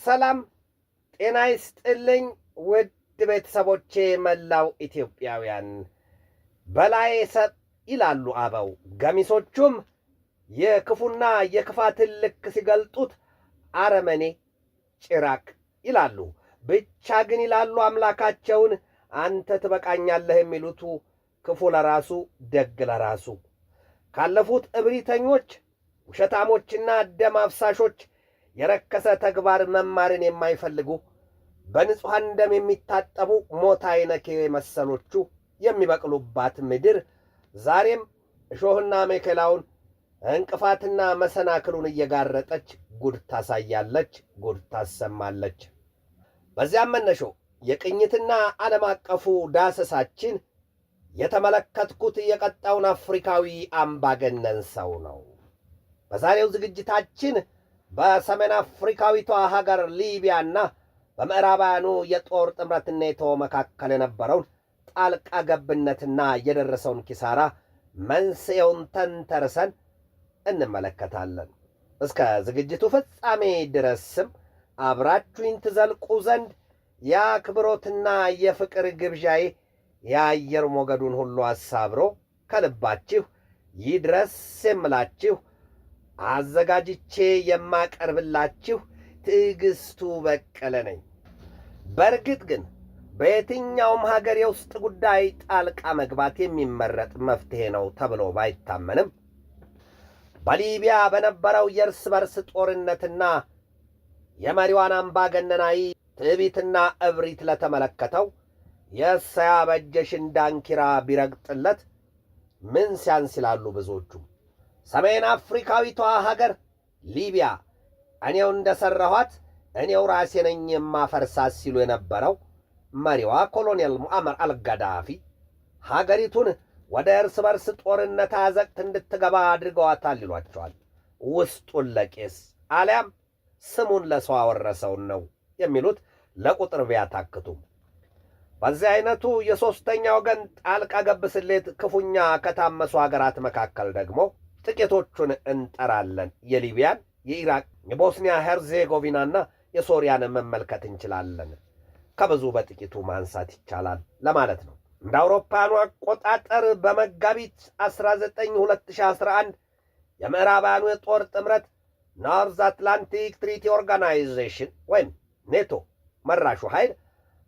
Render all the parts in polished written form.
ሰላም ጤና ይስጥልኝ ውድ ቤተሰቦቼ፣ መላው ኢትዮጵያውያን። በላዬ ሰብ ይላሉ አበው፣ ገሚሶቹም የክፉና የክፋትን ልክ ሲገልጡት አረመኔ፣ ጭራቅ ይላሉ። ብቻ ግን ይላሉ አምላካቸውን አንተ ትበቃኛለህ የሚሉቱ ክፉ ለራሱ ደግ ለራሱ ካለፉት እብሪተኞች፣ ውሸታሞችና ደም አፍሳሾች የረከሰ ተግባር መማርን የማይፈልጉ፣ በንጹሐን ደም የሚታጠቡ ሞት አይነኬ መሰሎቹ የሚበቅሉባት ምድር ዛሬም እሾህና አሜከላውን፣ እንቅፋትና መሰናክሉን እየጋረጠች ጉድ ታሳያለች፣ ጉድ ታሰማለች። በዚያም መነሾ የቅኝትና ዓለም አቀፉ ዳሰሳችን የተመለከትኩት የቀጣውን አፍሪካዊ አምባገነን ሰው ነው። በዛሬው ዝግጅታችን በሰሜን አፍሪካዊቷ ሀገር ሊቢያና በምዕራባውያኑ የጦር ጥምረት ኔቶ መካከል የነበረውን ጣልቃ ገብነትና የደረሰውን ኪሳራ መንስኤውን ተንተርሰን እንመለከታለን። እስከ ዝግጅቱ ፍጻሜ ድረስም አብራችሁኝ ትዘልቁ ዘንድ የአክብሮትና የፍቅር ግብዣዬ የአየር ሞገዱን ሁሉ አሳብሮ ከልባችሁ ይድረስ የምላችሁ፣ አዘጋጅቼ የማቀርብላችሁ ትዕግስቱ በቀለ ነኝ። በእርግጥ ግን በየትኛውም ሀገር የውስጥ ጉዳይ ጣልቃ መግባት የሚመረጥ መፍትሔ ነው ተብሎ ባይታመንም፣ በሊቢያ በነበረው የእርስ በርስ ጦርነትና የመሪዋን አምባገነናዊ ትዕቢትና እብሪት ለተመለከተው የእሰያ በጀሽን ዳንኪራ ቢረግጥለት ምን ሲያንስ ይላሉ ብዙዎቹ። ሰሜን አፍሪካዊቷ ሀገር ሊቢያ እኔው እንደ ሠራኋት እኔው ራሴ ነኝ የማፈርሳት ሲሉ የነበረው መሪዋ ኮሎኔል ሙአመር አልጋዳፊ ሀገሪቱን ወደ እርስ በርስ ጦርነት አዘቅት እንድትገባ አድርገዋታል ይሏቸዋል። ውስጡን ለቄስ አሊያም ስሙን ለሰው አወረሰውን ነው የሚሉት ለቁጥር ቢያታክቱም። በዚህ አይነቱ የሦስተኛ ወገን ጣልቃ ገብ ስሌት ክፉኛ ከታመሱ ሀገራት መካከል ደግሞ ጥቂቶቹን እንጠራለን። የሊቢያን፣ የኢራቅ፣ የቦስኒያ ሄርዜጎቪናና የሶሪያን መመልከት እንችላለን። ከብዙ በጥቂቱ ማንሳት ይቻላል ለማለት ነው። እንደ አውሮፓውያኑ አቆጣጠር በመጋቢት 19 2011 የምዕራባውያኑ የጦር ጥምረት North Atlantic Treaty Organization ወይም ኔቶ መራሹ ኃይል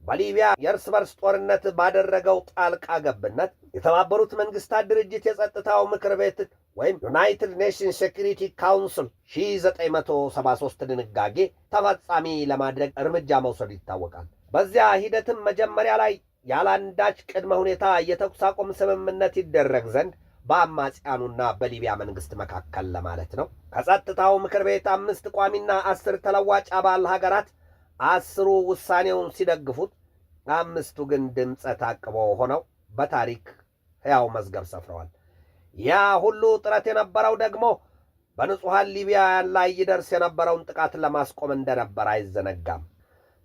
በሊቢያ የእርስ በርስ ጦርነት ባደረገው ጣልቃ ገብነት የተባበሩት መንግስታት ድርጅት የጸጥታው ምክር ቤት ወይም United Nations Security Council 1973 ድንጋጌ ተፈጻሚ ለማድረግ እርምጃ መውሰዱ ይታወቃል። በዚያ ሂደትም መጀመሪያ ላይ ያለአንዳች ቅድመ ሁኔታ የተኩስ አቁም ስምምነት ይደረግ ዘንድ በአማጽያኑና በሊቢያ መንግስት መካከል ለማለት ነው። ከጸጥታው ምክር ቤት አምስት ቋሚና 10 ተለዋጭ አባል ሀገራት 10ሩ ውሳኔውን ሲደግፉት፣ አምስቱ ግን ድምፀ ታቅቦ ሆነው በታሪክ ሕያው መዝገብ ሰፍረዋል። ያ ሁሉ ጥረት የነበረው ደግሞ በንጹሐን ሊቢያውያን ላይ ይደርስ የነበረውን ጥቃት ለማስቆም እንደነበር አይዘነጋም።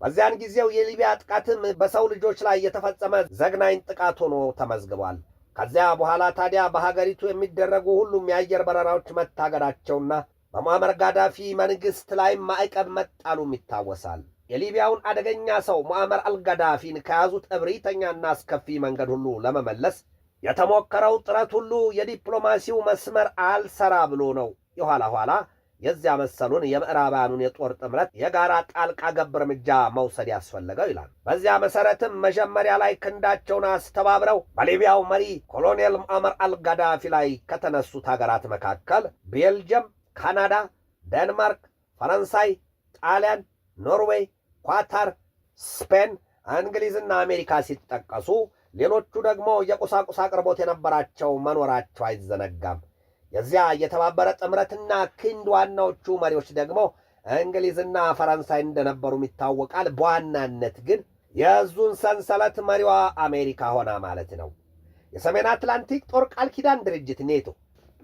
በዚያን ጊዜው የሊቢያ ጥቃትም በሰው ልጆች ላይ የተፈጸመ ዘግናኝ ጥቃት ሆኖ ተመዝግቧል። ከዚያ በኋላ ታዲያ በሀገሪቱ የሚደረጉ ሁሉም የአየር በረራዎች መታገዳቸውና በሙአመር ጋዳፊ መንግሥት ላይ ማዕቀብ መጣሉም ይታወሳል። የሊቢያውን አደገኛ ሰው ሙአመር አልጋዳፊን ከያዙት እብሪተኛና አስከፊ መንገድ ሁሉ ለመመለስ የተሞከረው ጥረት ሁሉ የዲፕሎማሲው መስመር አልሰራ ብሎ ነው የኋላ ኋላ የዚያ መሰሉን የምዕራባውያኑን የጦር ጥምረት የጋራ ጣልቃ ገብ እርምጃ መውሰድ ያስፈለገው ይላል። በዚያ መሰረትም መጀመሪያ ላይ ክንዳቸውን አስተባብረው በሊቢያው መሪ ኮሎኔል ሙአመር አልጋዳፊ ላይ ከተነሱት ሀገራት መካከል ቤልጅየም፣ ካናዳ፣ ዴንማርክ፣ ፈረንሳይ፣ ጣሊያን፣ ኖርዌይ፣ ኳታር፣ ስፔን፣ እንግሊዝና አሜሪካ ሲጠቀሱ ሌሎቹ ደግሞ የቁሳቁስ አቅርቦት የነበራቸው መኖራቸው አይዘነጋም። የዚያ የተባበረ ጥምረትና ክንድ ዋናዎቹ መሪዎች ደግሞ እንግሊዝና ፈረንሳይ እንደነበሩም ይታወቃል። በዋናነት ግን የዙን ሰንሰለት መሪዋ አሜሪካ ሆና ማለት ነው። የሰሜን አትላንቲክ ጦር ቃል ኪዳን ድርጅት ኔቶ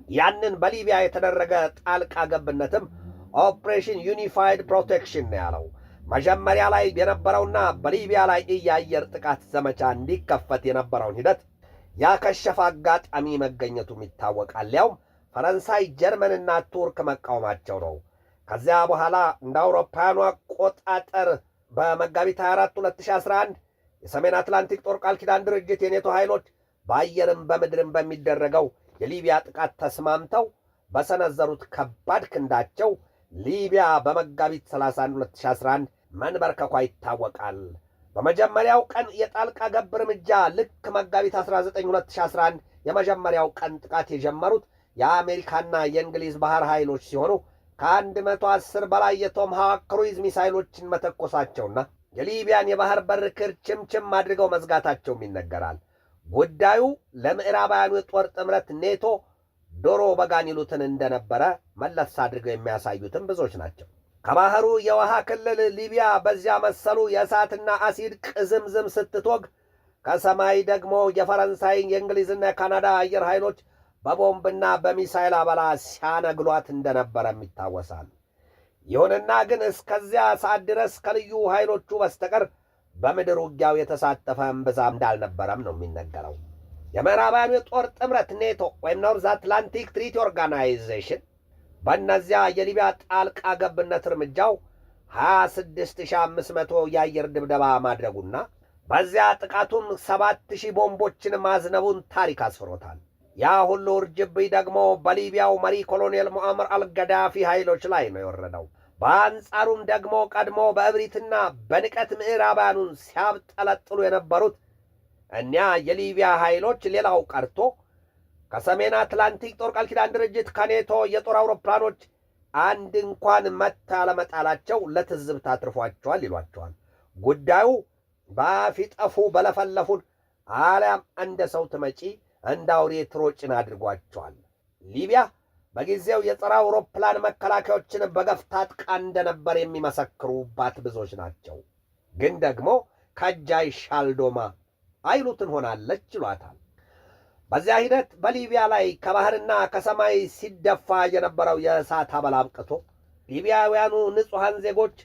ያንን በሊቢያ የተደረገ ጣልቃ ገብነትም Operation Unified Protection ነው ያለው። መጀመሪያ ላይ የነበረውና በሊቢያ ላይ የአየር ጥቃት ዘመቻ እንዲከፈት የነበረውን ሂደት ያከሸፈ አጋጣሚ መገኘቱም ይታወቃል። ያውም ፈረንሳይ፣ ጀርመንና ቱርክ መቃወማቸው ነው። ከዚያ በኋላ እንደ አውሮፓውያኑ አቆጣጠር በመጋቢት 24 2011 የሰሜን አትላንቲክ ጦር ቃል ኪዳን ድርጅት የኔቶ ኃይሎች በአየርም በምድርም በሚደረገው የሊቢያ ጥቃት ተስማምተው በሰነዘሩት ከባድ ክንዳቸው ሊቢያ በመጋቢት 31 2011 መንበርከኳ ይታወቃል። በመጀመሪያው ቀን የጣልቃ ገብ እርምጃ ልክ መጋቢት 19 2011 የመጀመሪያው ቀን ጥቃት የጀመሩት የአሜሪካና የእንግሊዝ ባህር ኃይሎች ሲሆኑ ከ110 በላይ የቶምሃዋክ ክሩይዝ ሚሳይሎችን መተኮሳቸውና የሊቢያን የባህር በር ክርችምችም አድርገው መዝጋታቸውም ይነገራል። ጉዳዩ ለምዕራባውያኑ የጦር ጥምረት ኔቶ ዶሮ በጋን ይሉትን እንደነበረ መለስ አድርገው የሚያሳዩትም ብዙዎች ናቸው። ከባህሩ የውሃ ክልል ሊቢያ በዚያ መሰሉ የእሳትና አሲድ ቅዝምዝም ስትቶግ ከሰማይ ደግሞ የፈረንሳይ፣ የእንግሊዝና የካናዳ አየር ኃይሎች በቦምብና በሚሳይል አበላ ሲያነግሏት እንደነበረም ይታወሳል። ይሁንና ግን እስከዚያ ሰዓት ድረስ ከልዩ ኃይሎቹ በስተቀር በምድር ውጊያው የተሳተፈ እምብዛም እንዳልነበረም ነው የሚነገረው። የምዕራባውያኑ የጦር ጥምረት ኔቶ ወይም North Atlantic Treaty Organization በእነዚያ የሊቢያ ጣልቃ ገብነት እርምጃው 26,500 የአየር ድብደባ ማድረጉና በዚያ ጥቃቱም 7,000 ቦምቦችን ማዝነቡን ታሪክ አስፍሮታል። ያ ሁሉ ውርጅብኝ ደግሞ በሊቢያው መሪ ኮሎኔል ሙአመር አልገዳፊ ኃይሎች ላይ ነው የወረደው። በአንጻሩም ደግሞ ቀድሞ በእብሪትና በንቀት ምዕራባውያኑን ሲያብጠለጥሉ የነበሩት እኒያ የሊቢያ ኃይሎች ሌላው ቀርቶ ከሰሜን አትላንቲክ ጦር ቃል ኪዳን ድርጅት ከኔቶ የጦር አውሮፕላኖች አንድ እንኳን መታ ለመጣላቸው ለትዝብት አትርፏቸዋል ይሏቸዋል። ጉዳዩ በአፍ ይጠፉ በለፈለፉን አሊያም እንደ ሰው ትመጪ እንደ አውሬ ትሮጭን አድርጓቸዋል። ሊቢያ በጊዜው የጸረ አውሮፕላን መከላከያዎችን በገፍ ታጥቃ እንደነበር የሚመሰክሩባት ብዙዎች ናቸው። ግን ደግሞ ከእጅ አይሻል ዶማ አይሉትን ሆናለች ይሏታል። በዚያ ሂደት በሊቢያ ላይ ከባህርና ከሰማይ ሲደፋ የነበረው የእሳት አበላ አብቅቶ ሊቢያውያኑ ንጹሐን ዜጎች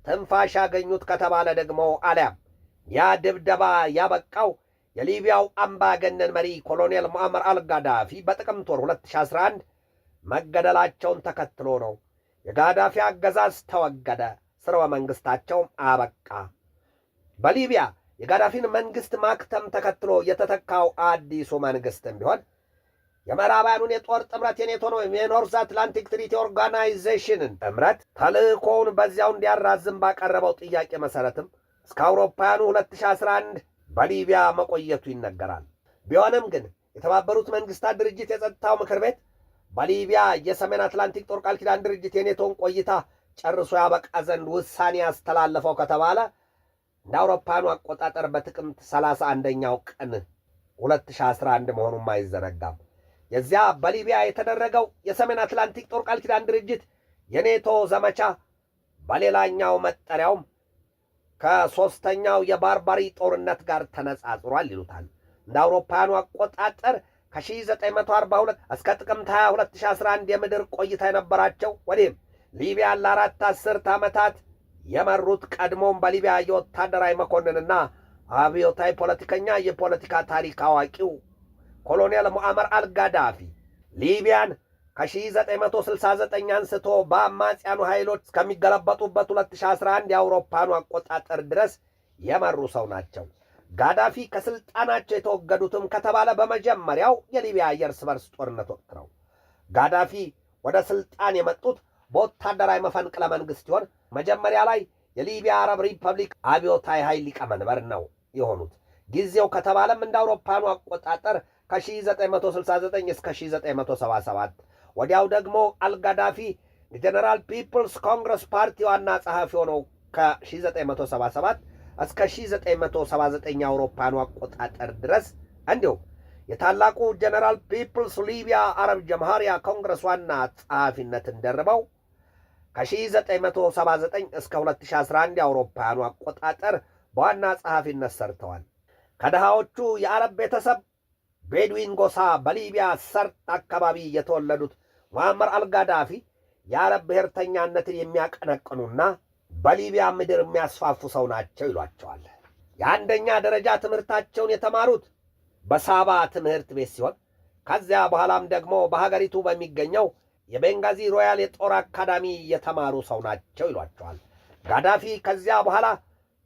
ትንፋሽ ያገኙት ከተባለ ደግሞ አሊያም ያ ድብደባ ያበቃው የሊቢያው አምባገነን መሪ ኮሎኔል ሙአመር አልጋዳፊ በጥቅምት ወር 2011 መገደላቸውን ተከትሎ ነው። የጋዳፊ አገዛዝ ተወገደ፣ ስርወ መንግሥታቸውም አበቃ። በሊቢያ የጋዳፊን መንግሥት ማክተም ተከትሎ የተተካው አዲሱ መንግሥትም ቢሆን የምዕራባውያኑን የጦር ጥምረት የኔቶን ወይም የ North Atlantic Treaty Organization ን ጥምረት ተልእኮውን በዚያው እንዲያራዝም ባቀረበው ጥያቄ መሠረትም እስከ አውሮፓውያኑ 2011 በሊቢያ መቆየቱ ይነገራል። ቢሆንም ግን የተባበሩት መንግስታት ድርጅት የጸጥታው ምክር ቤት በሊቢያ የሰሜን አትላንቲክ ጦር ቃል ኪዳን ድርጅት የኔቶን ቆይታ ጨርሶ ያበቃ ዘንድ ውሳኔ ያስተላለፈው ከተባለ እንደ አውሮፓውያኑ አቆጣጠር በጥቅምት 31ኛው ቀን 2011 መሆኑም አይዘነጋም። የዚያ በሊቢያ የተደረገው የሰሜን አትላንቲክ ጦር ቃል ኪዳን ድርጅት የኔቶ ዘመቻ በሌላኛው መጠሪያውም ከሦስተኛው የባርባሪ ጦርነት ጋር ተነጻጽሯል ይሉታል። እንደ አውሮፓውያኑ አቆጣጠር ከ1942 እስከ ጥቅምት 22 2011 የምድር ቆይታ የነበራቸው ወዲህም ሊቢያን ለአራት አስርት ዓመታት የመሩት ቀድሞም በሊቢያ የወታደራዊ መኮንንና አብዮታዊ ፖለቲከኛ የፖለቲካ ታሪክ አዋቂው ኮሎኔል ሙአመር አልጋዳፊ ሊቢያን ከ1969 አንስቶ በአማጽያኑ ኃይሎች እስከሚገለበጡበት 2011 የአውሮፓኑ አቆጣጠር ድረስ የመሩ ሰው ናቸው። ጋዳፊ ከስልጣናቸው የተወገዱትም ከተባለ በመጀመሪያው የሊቢያ የእርስ በርስ ጦርነት ወቅት ነው። ጋዳፊ ወደ ስልጣን የመጡት በወታደራዊ መፈንቅለ መንግሥት ሲሆን መጀመሪያ ላይ የሊቢያ አረብ ሪፐብሊክ አብዮታዊ ኃይል ሊቀመንበር ነው የሆኑት። ጊዜው ከተባለም እንደ አውሮፓኑ አቆጣጠር ከ1969 እስከ 1977። ወዲያው ደግሞ አልጋዳፊ የጀነራል People's Congress ፓርቲ ዋና ጸሐፊ ሆነው ከ1977 እስከ 1979 አውሮፓኑ አቆጣጠር ድረስ እንዲሁም የታላቁ ጀነራል People's ሊቢያ አረብ ጀምሃሪያ ኮንግረስ ዋና ጸሐፊነትን ደርበው ከ1979 እስከ 2011 የአውሮፓውያኑ አቆጣጠር በዋና ጸሐፊነት ሰርተዋል። ከድሃዎቹ የአረብ ቤተሰብ ቤድዊን ጎሳ በሊቢያ ሰርት አካባቢ የተወለዱት ሙአመር አልጋዳፊ የአረብ ብሔርተኛነትን የሚያቀነቅኑና በሊቢያ ምድር የሚያስፋፉ ሰው ናቸው ይሏቸዋል። የአንደኛ ደረጃ ትምህርታቸውን የተማሩት በሳባ ትምህርት ቤት ሲሆን ከዚያ በኋላም ደግሞ በሀገሪቱ በሚገኘው የቤንጋዚ ሮያል የጦር አካዳሚ የተማሩ ሰው ናቸው ይሏቸዋል። ጋዳፊ ከዚያ በኋላ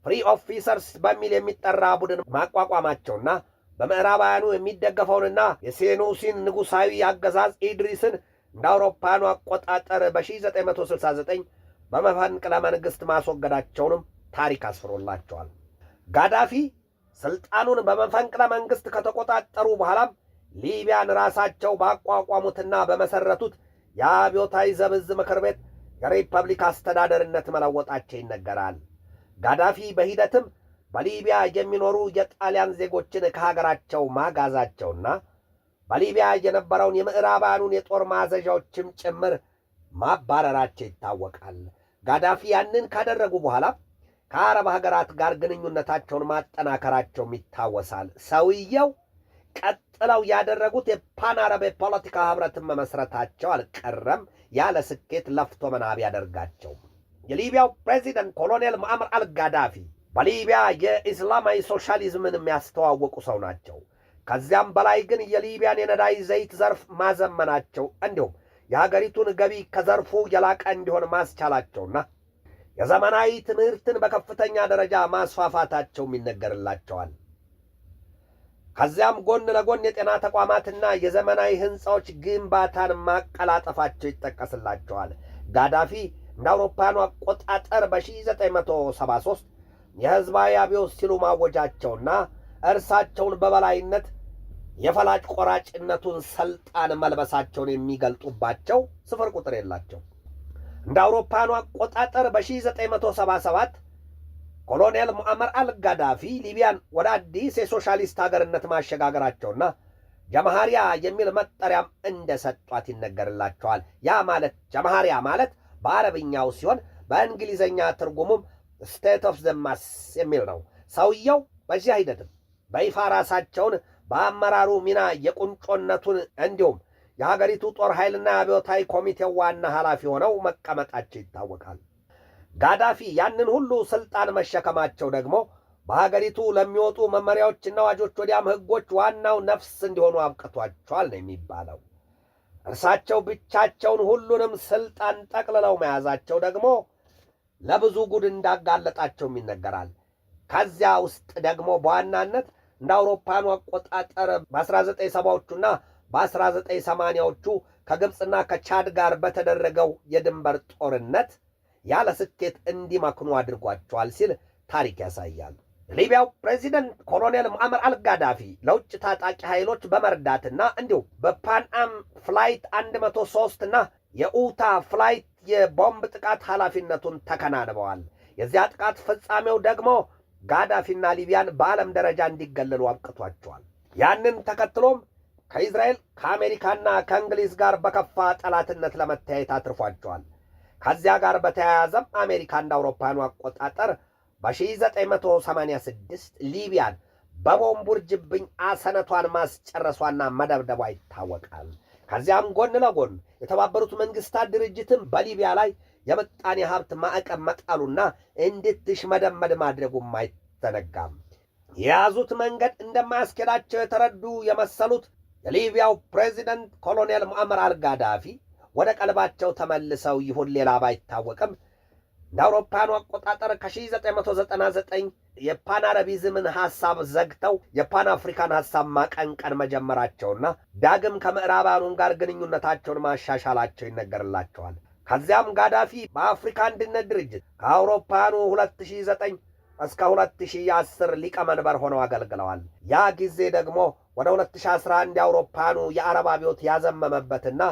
Free Officers በሚል የሚጠራ ቡድን ማቋቋማቸውና በምዕራባውያኑ የሚደገፈውንና የሴኑሲን ንጉሣዊ አገዛዝ ኢድሪስን እንደ አውሮፓውያኑ አቆጣጠር በ1969 በመፈንቅለ መንግሥት ማስወገዳቸውንም ታሪክ አስፍሮላቸዋል። ጋዳፊ ሥልጣኑን በመፈንቅለ መንግሥት ከተቆጣጠሩ በኋላም ሊቢያን ራሳቸው ባቋቋሙትና በመሠረቱት የአብዮታዊ ዘብ ዕዝ ምክር ቤት የሪፐብሊክ አስተዳደርነት መለወጣቸው ይነገራል። ጋዳፊ በሂደትም በሊቢያ የሚኖሩ የጣሊያን ዜጎችን ከሀገራቸው ማጋዛቸውና በሊቢያ የነበረውን የምዕራባውያኑን የጦር ማዘዣዎችም ጭምር ማባረራቸው ይታወቃል። ጋዳፊ ያንን ካደረጉ በኋላ ከአረብ ሀገራት ጋር ግንኙነታቸውን ማጠናከራቸውም ይታወሳል። ሰውየው ቀጥለው ያደረጉት የፓን አረብ የፖለቲካ ህብረትን መመስረታቸው አልቀረም። ያለ ስኬት ለፍቶ መናብ ያደርጋቸው። የሊቢያው ፕሬዚደንት ኮሎኔል ሙአመር አልጋዳፊ በሊቢያ የኢስላማዊ ሶሻሊዝምን የሚያስተዋወቁ ሰው ናቸው። ከዚያም በላይ ግን የሊቢያን የነዳጅ ዘይት ዘርፍ ማዘመናቸው እንዲሁም የሀገሪቱን ገቢ ከዘርፉ የላቀ እንዲሆን ማስቻላቸውና የዘመናዊ ትምህርትን በከፍተኛ ደረጃ ማስፋፋታቸውም ይነገርላቸዋል። ከዚያም ጎን ለጎን የጤና ተቋማትና የዘመናዊ ሕንፃዎች ግንባታን ማቀላጠፋቸው ይጠቀስላቸዋል። ጋዳፊ እንደ አውሮፓውያኑ አቆጣጠር በ1973 የሕዝባዊ አብዮት ሲሉ ማወጃቸውና እርሳቸውን በበላይነት የፈላጭ ቆራጭነቱን ስልጣን መልበሳቸውን የሚገልጡባቸው ስፍር ቁጥር የላቸው። እንደ አውሮፓውያኑ አቆጣጠር በ1977 ኮሎኔል ሙአመር አልጋዳፊ ሊቢያን ወደ አዲስ የሶሻሊስት ሀገርነት ማሸጋገራቸውና ጀማሃሪያ የሚል መጠሪያም እንደሰጧት ይነገርላቸዋል። ያ ማለት ጀማሃሪያ ማለት በአረብኛው ሲሆን በእንግሊዘኛ ትርጉሙም State of the Mass የሚል ነው። ሰውየው በዚያ ሂደትም በይፋ ራሳቸውን በአመራሩ ሚና የቁንጮነቱን እንዲሁም የሀገሪቱ ጦር ኃይልና አብዮታዊ ኮሚቴው ዋና ኃላፊ ሆነው መቀመጣቸው ይታወቃል። ጋዳፊ ያንን ሁሉ ስልጣን መሸከማቸው ደግሞ በሀገሪቱ ለሚወጡ መመሪያዎችና አዋጆች ወዲያም ሕጎች ዋናው ነፍስ እንዲሆኑ አብቅቷቸዋል ነው የሚባለው። እርሳቸው ብቻቸውን ሁሉንም ስልጣን ጠቅልለው መያዛቸው ደግሞ ለብዙ ጉድ እንዳጋለጣቸውም ይነገራል። ከዚያ ውስጥ ደግሞ በዋናነት እንደ አውሮፓኑ አቆጣጠር በ1970ዎቹና በ1980ዎቹ ከግብፅና ከቻድ ጋር በተደረገው የድንበር ጦርነት ያለ ስኬት እንዲመክኑ አድርጓቸዋል ሲል ታሪክ ያሳያል። የሊቢያው ፕሬዚደንት ኮሎኔል ሙአመር አልጋዳፊ ለውጭ ታጣቂ ኃይሎች በመርዳትና እንዲሁም በ Pan Am Flight 103 እና የኡታ Flight የቦምብ ጥቃት ኃላፊነቱን ተከናንበዋል። የዚያ ጥቃት ፍጻሜው ደግሞ ጋዳፊና ሊቢያን በዓለም ደረጃ እንዲገለሉ አብቅቷቸዋል። ያንን ተከትሎም ከእስራኤል፣ ከአሜሪካና ከእንግሊዝ ጋር በከፋ ጠላትነት ለመተያየት አትርፏቸዋል። ከዚያ ጋር በተያያዘም አሜሪካ እንደ አውሮፓውያኑ አቆጣጠር በ1986 ሊቢያን በቦምብ ውርጅብኝ አሰነቷን ማስጨረሷና መደብደቧ ይታወቃል። ከዚያም ጎን ለጎን የተባበሩት መንግስታት ድርጅትም በሊቢያ ላይ የምጣኔ ሀብት ማዕቀብ መጣሉና እንድትሽመደመድ ማድረጉም አይዘነጋም። የያዙት መንገድ እንደማያስኬዳቸው የተረዱ የመሰሉት የሊቢያው ፕሬዚደንት ኮሎኔል ሙአመር አልጋዳፊ ወደ ቀልባቸው ተመልሰው ይሁን ሌላ ባይታወቅም እንደ አውሮፓውያኑ አቆጣጠር ከ1999 የፓን አረቢዝምን ሐሳብ ዘግተው የፓን አፍሪካን ሐሳብ ማቀንቀን መጀመራቸውና ዳግም ከምዕራባውያኑም ጋር ግንኙነታቸውን ማሻሻላቸው ይነገርላቸዋል። ከዚያም ጋዳፊ በአፍሪካ አንድነት ድርጅት ከአውሮፓውያኑ 2009 እስከ 2010 ሊቀመንበር ሆነው አገልግለዋል። ያ ጊዜ ደግሞ ወደ 2011 የአውሮፓውያኑ የአረብ አብዮት ያዘመመበትና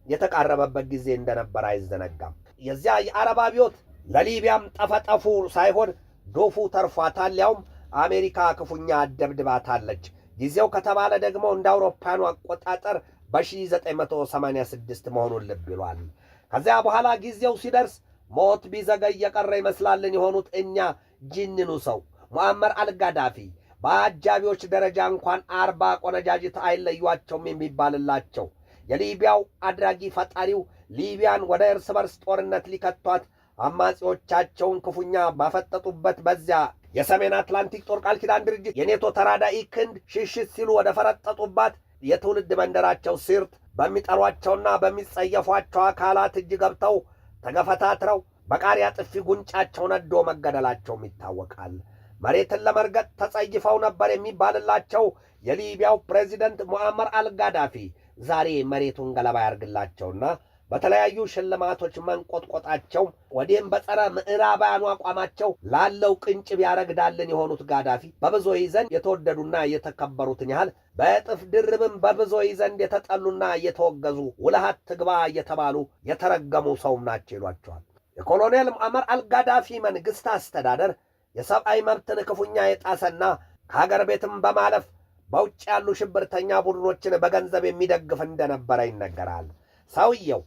የተቃረበበት ጊዜ እንደነበር አይዘነጋም። የዚያ የአረብ አብዮት ለሊቢያም ጠፈጠፉ ሳይሆን ዶፉ ተርፏታል። ያውም አሜሪካ ክፉኛ ደብድባታለች። ጊዜው ከተባለ ደግሞ እንደ አውሮፓውያኑ አቆጣጠር በ1986 መሆኑን ልብ ይሏል። ከዚያ በኋላ ጊዜው ሲደርስ ሞት ቢዘገይ የቀረ ይመስላልን የሆኑት እኛ ጅንኑ ሰው ሙአመር አልጋዳፊ በአጃቢዎች ደረጃ እንኳን 40 ቆነጃጅት አይለዩአቸውም የሚባልላቸው የሊቢያው አድራጊ ፈጣሪው ሊቢያን ወደ እርስ በርስ ጦርነት ሊከቷት አማጺዎቻቸውን ክፉኛ ባፈጠጡበት በዚያ የሰሜን አትላንቲክ ጦር ቃል ኪዳን ድርጅት የኔቶ ተራዳኢ ክንድ ሽሽት ሲሉ ወደ ፈረጠጡባት የትውልድ መንደራቸው ሲርት በሚጠሏቸውና በሚጸየፏቸው አካላት እጅ ገብተው ተገፈታትረው በቃሪያ ጥፊ ጉንጫቸው ነዶ መገደላቸውም ይታወቃል። መሬትን ለመርገጥ ተጸይፈው ነበር የሚባልላቸው የሊቢያው ፕሬዚደንት ሙአመር አልጋዳፊ ዛሬ መሬቱን ገለባ ያርግላቸውና በተለያዩ ሽልማቶች መንቆጥቆጣቸው ወዲህም በጸረ ምዕራባውያኑ አቋማቸው ላለው ቅንጭብ ያረግዳልን የሆኑት ጋዳፊ በብዙዎች ዘንድ የተወደዱና የተከበሩትን ያህል በእጥፍ ድርብም በብዙዎች ዘንድ የተጠሉና የተወገዙ ውለሃት ትግባ እየተባሉ የተረገሙ ሰውም ናቸው ይሏቸዋል። የኮሎኔል ሙአመር አልጋዳፊ መንግሥት አስተዳደር የሰብአዊ መብትን ክፉኛ የጣሰና ከሀገር ቤትም በማለፍ በውጭ ያሉ ሽብርተኛ ቡድኖችን በገንዘብ የሚደግፍ እንደነበረ ይነገራል። ሰውየው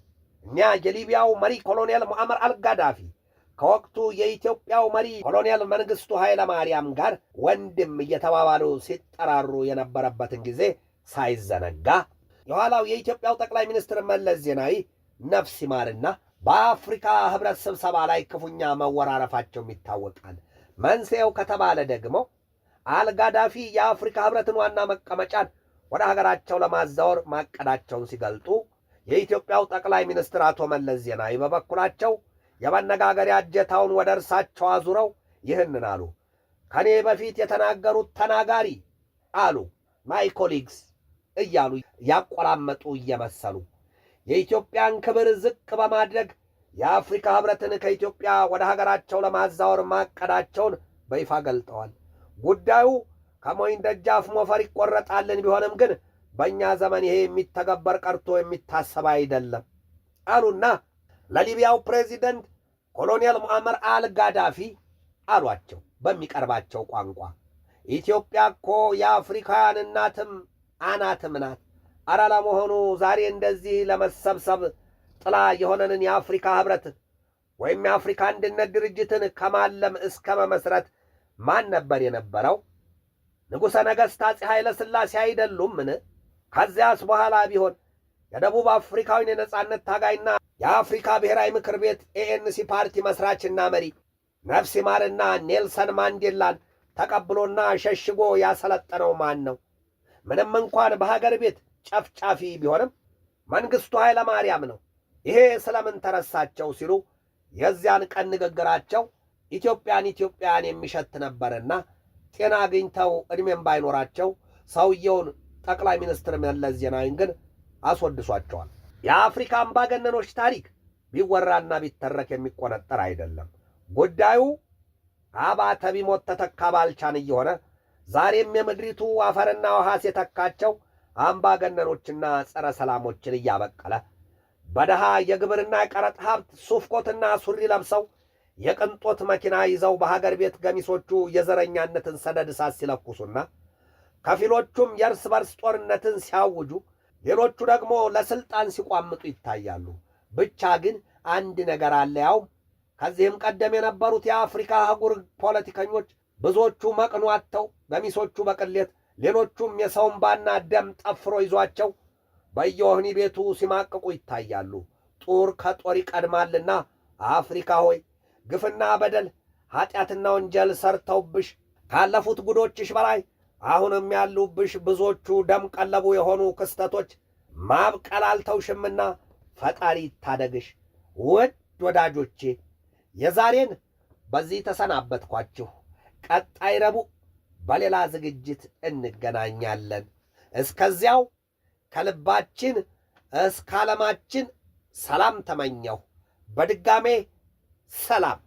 እኛ የሊቢያው መሪ ኮሎኔል ሙአመር አልጋዳፊ ከወቅቱ የኢትዮጵያው መሪ ኮሎኔል መንግስቱ ኃይለ ማርያም ጋር ወንድም እየተባባሉ ሲጠራሩ የነበረበትን ጊዜ ሳይዘነጋ የኋላው የኢትዮጵያው ጠቅላይ ሚኒስትር መለስ ዜናዊ ነፍስ ይማርና በአፍሪካ ህብረት ስብሰባ ላይ ክፉኛ መወራረፋቸውም ይታወቃል። መንስኤው ከተባለ ደግሞ አልጋዳፊ የአፍሪካ ህብረትን ዋና መቀመጫን ወደ ሀገራቸው ለማዛወር ማቀዳቸውን ሲገልጡ የኢትዮጵያው ጠቅላይ ሚኒስትር አቶ መለስ ዜናዊ በበኩላቸው የመነጋገሪያ እጀታውን ወደ እርሳቸው አዙረው ይህንን አሉ። ከኔ በፊት የተናገሩት ተናጋሪ አሉ፣ my colleagues እያሉ ያቆላመጡ እየመሰሉ የኢትዮጵያን ክብር ዝቅ በማድረግ የአፍሪካ ህብረትን ከኢትዮጵያ ወደ ሀገራቸው ለማዛወር ማቀዳቸውን በይፋ ገልጠዋል። ጉዳዩ ከሞኝ ደጃፍ ሞፈር ይቆረጣልን ቢሆንም ግን በእኛ ዘመን ይሄ የሚተገበር ቀርቶ የሚታሰብ አይደለም አሉና ለሊቢያው ፕሬዚደንት ኮሎኔል ሙአመር አልጋዳፊ አሏቸው በሚቀርባቸው ቋንቋ። ኢትዮጵያ እኮ የአፍሪካውያን እናትም አናትም ናት። አረ ለመሆኑ ዛሬ እንደዚህ ለመሰብሰብ ጥላ የሆነንን የአፍሪካ ህብረት ወይም የአፍሪካ አንድነት ድርጅትን ከማለም እስከ መመስረት ማን ነበር የነበረው? ንጉሠ ነገሥት አፄ ኃይለ ሥላሴ አይደሉምን? ከዚያስ በኋላ ቢሆን የደቡብ አፍሪካዊን የነጻነት ታጋይና የአፍሪካ ብሔራዊ ምክር ቤት ኤኤንሲ ፓርቲ መስራችና መሪ ነፍስ ይማርና ኔልሰን ማንዴላን ተቀብሎና ሸሽጎ ያሰለጠነው ማን ነው? ምንም እንኳን በሀገር ቤት ጨፍጫፊ ቢሆንም መንግሥቱ ኃይለ ማርያም ነው። ይሄ ስለምን ተረሳቸው ሲሉ የዚያን ቀን ንግግራቸው ኢትዮጵያን ኢትዮጵያን የሚሸት ነበርና ጤና አግኝተው ዕድሜም ባይኖራቸው ሰውየውን ጠቅላይ ሚኒስትር መለስ ዜናዊን ግን አስወድሷቸዋል። የአፍሪካ አምባገነኖች ታሪክ ቢወራና ቢተረክ የሚቆነጠር አይደለም። ጉዳዩ አባተ ቢሞት ተተካ ባልቻን እየሆነ ዛሬም የምድሪቱ አፈርና ውሃ የተካቸው አምባገነኖችና ጸረ ሰላሞችን እያበቀለ በደሃ የግብርና የቀረጥ ሀብት ሱፍ ኮትና ሱሪ ለብሰው የቅንጦት መኪና ይዘው በሀገር ቤት ገሚሶቹ የዘረኛነትን ሰደድ እሳት ሲለኩሱና ከፊሎቹም የእርስ በርስ ጦርነትን ሲያውጁ፣ ሌሎቹ ደግሞ ለስልጣን ሲቋምጡ ይታያሉ። ብቻ ግን አንድ ነገር አለ። ያውም ከዚህም ቀደም የነበሩት የአፍሪካ አህጉር ፖለቲከኞች ብዙዎቹ መቅኖ አጥተው፣ ገሚሶቹ በቅሌት፣ ሌሎቹም የሰው እምባና ደም ጠፍሮ ይዟቸው በየወህኒ ቤቱ ሲማቅቁ ይታያሉ። ጡር ከጦር ይቀድማልና አፍሪካ ሆይ፣ ግፍና በደል ኀጢአትና ወንጀል ሰርተውብሽ ካለፉት ጉዶችሽ በላይ አሁንም ያሉብሽ ብዙዎቹ ደም ቀለቡ የሆኑ ክስተቶች ማብቀል አልተውሽምና ፈጣሪ ይታደግሽ። ውድ ወዳጆቼ፣ የዛሬን በዚህ ተሰናበትኳችሁ። ቀጣይ ረቡዕ በሌላ ዝግጅት እንገናኛለን። እስከዚያው ከልባችን እስከ ዓለማችን ሰላም ተመኘሁ። በድጋሜ ሰላም።